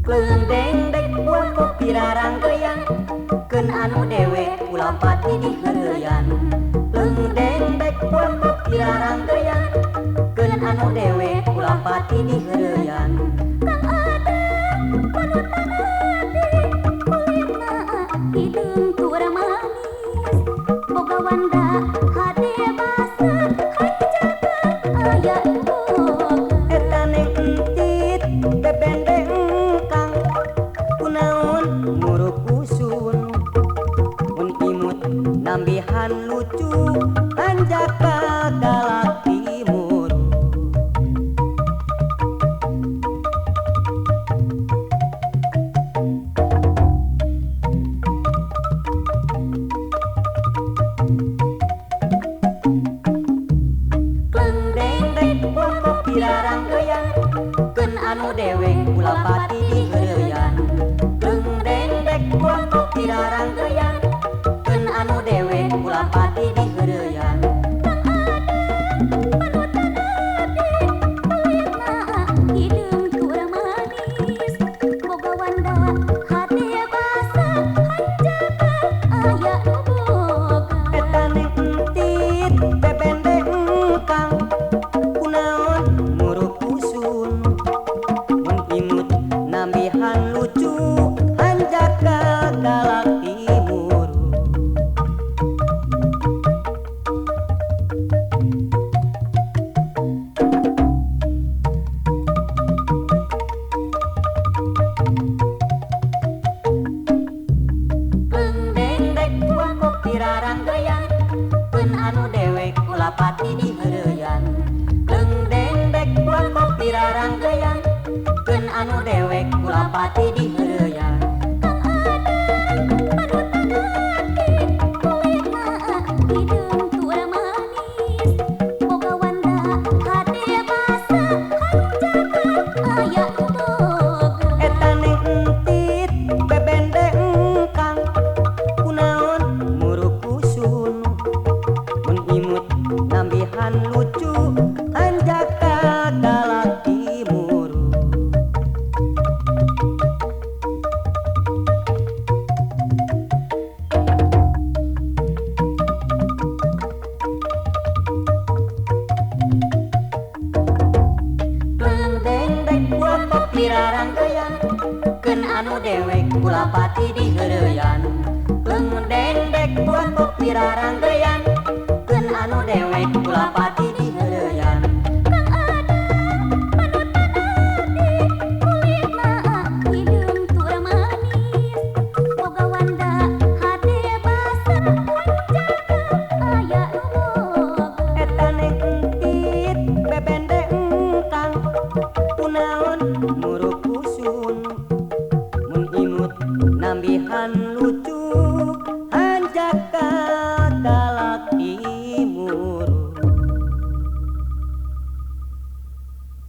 Kleung dengdek buah kopi raranggeyan keun anu dewek ulah pati diheureyan. Kleung dengdek buah kopi raranggeyan keun anu dewek ulah pati diheureyan. Kang ada panutan ati kulitna hideung tur manis boga wanda hade basa hanjakal aya nu boga. Eta neng entit bebendeng kang kunaon muruk usun mun imut nambihan lucu hanjakal galak timur. Kleung dengdek buah kopi raranggeyan keun anu dewek ulah pati diheureyan. Kleung dengdek buah kopi raranggeyan keun anu dewek ulah pati diheureyan. Kang ada panutan ati kulitna hideung tur manis boga wanda hade basa hanjakal aya nu boga. Eta neng entit bebendeng kang kunaon muruk usun mun imut nambihan lucu hanjakal galak timur. Kleung dengdek buah kopi raranggeyan keun anu dewek ulah pati diheureyan. Kleung dengdek buah kopi raranggeyan keun anu dewek ulah pati diheureyan. Kang ada panutan ati kulitna hideung tur manis boga wanda hade basa hanjakal aya nu boga. Eta neng entit bebendeng kang kunaon muruk usun mun imut nambihan lucu hanjakal galak timur. Kleung dengdek buah kopi raranggeyan keun anu dewek ulah pati diheureyan. Kleung dengdek buah kopi raranggeyan keun anu dewek ulah pati diheureyan. Kang ada panutan ati kulitna hideung tur manis boga wanda hade basa hanjakal aya nu boga. Eta neng entit bebendeng kang kunaon muruk usun mun imut nambihan